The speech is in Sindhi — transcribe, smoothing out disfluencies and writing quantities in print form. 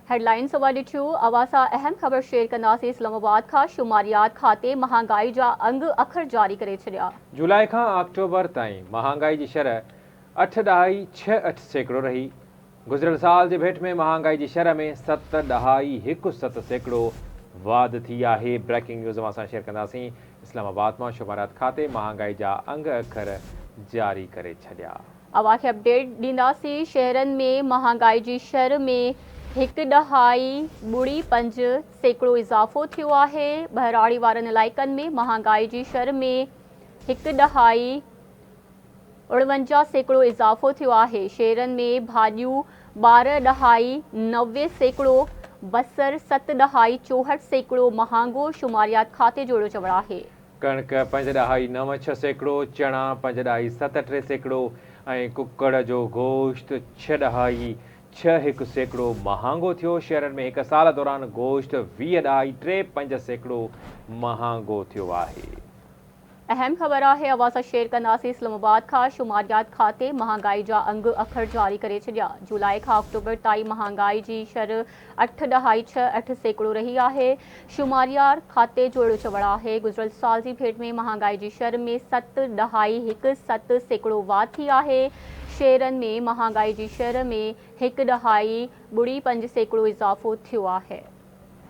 هيڊلائنز اوهان ڏٺيون، اوهان سان اهم خبر شيئر ڪنداسين اسلام آباد کان شماريات کاتي مهانگائي جا انگ اکر جاري ڪري ڇڏيا. جولاء کان آڪٽوبر تائين مهانگائي جي شرح اٺ ڏهائي ڇهه اٺ سيڪڙو رهي. گذريل سال جي ڀيٽ ۾ مهانگائي جي شرح ۾ ست ڏهائي هڪ 7% واڌ ٿي آهي. بريڪنگ نيوز اوهان سان شيئر ڪنداسين اسلام آباد مان شماريات کاتي مهانگائي جا انگ اکر جاري ڪري ڇڏيا. اوهان کي اپڊيٽ ڏينداسين شهرن ۾ مهانگائي جي شرح ۾ هڪ ڏهائي ٻڙي 5% اضافو ٿيو آهي ٻهراڙي وارن علائقن ۾ مهانگائي جي شرح ۾ هڪ ڏهائي 49% اضافو ٿيو آهي شهرن ۾ ڀاڄيون 12 ڏهائي 90%، بصر ست ڏهائي 64% مهانگو شماريات کاتي جو اهڙو چوڻ آهي. ڪڻڪ پنج ڏهائي نو 6%، چڻا پنج ڏهائي ست 3% ۽ ڪڪڙ جو گوشت ڇهه ڏهائي ڇهه 1% مهانگو ٿيو. شهرن ۾ هڪ سال دوران گوشت 20 ڏهائي ٽي 5% مهانگو ٿيو آهي. اهم خبر آهي اوهان سان شيئر ڪنداسين اسلام آباد کان شماريات کاتي مهانگائي جا انگ اکر جاري ڪري ڇڏيا جولاء کان آڪٽوبر تائين مهانگائي جي شرح اٺ ڏهائي ڇهه 8% رهي آهي شماريار کاتي جو اهڙو چوڻ آهي گذريل سال جي ڀيٽ ۾ مهانگائي جي شرح ۾ ست ڏهائي هڪ 7% واڌ ٿي آهي شهرن ۾ مهانگائي جي شرح ۾ هڪ ڏهائي ٻڙي 5% اضافو ٿيو آهي.